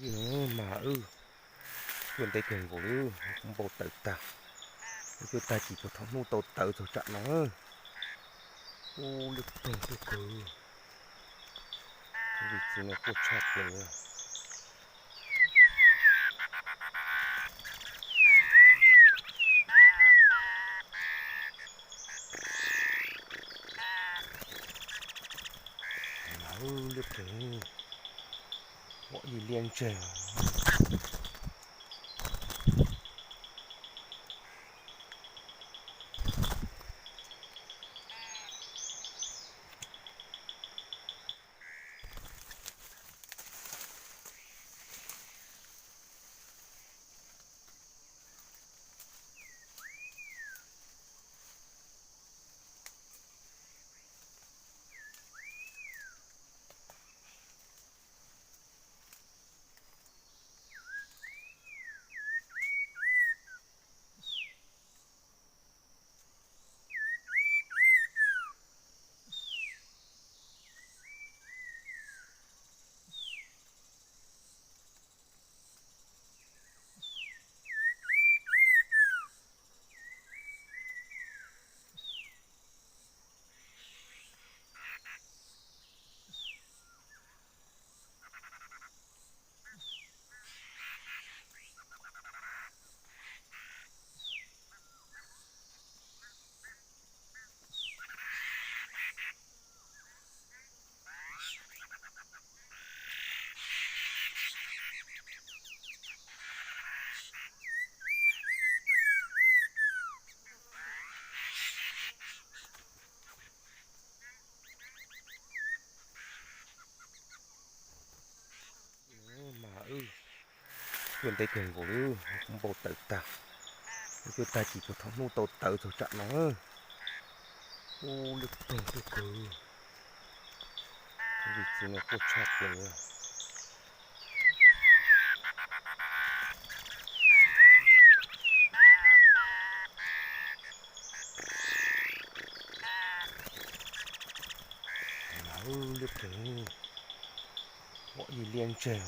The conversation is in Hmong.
Ib no mas wb cuaj ntev kawg nkaus li, kuv npau taws tag. Wb cuaj tag kis puag thaum hnub tau taws txog tsam no. Ub, liab ploog tuaj kawg. Vim txiv no quaj tshaj plaws. Liab ploog, pom ib liab ntseg. Mas wb cuaj ntev kawg nkaus li, kuv npau taws tag. Wb cuaj tag kis puag thaum hnub tau taws txog tsam no. Ub, liab ploog tuaj kawg. Vim txiv no quaj tshaj plaws. Liab ploog, pom ib liab ntseg.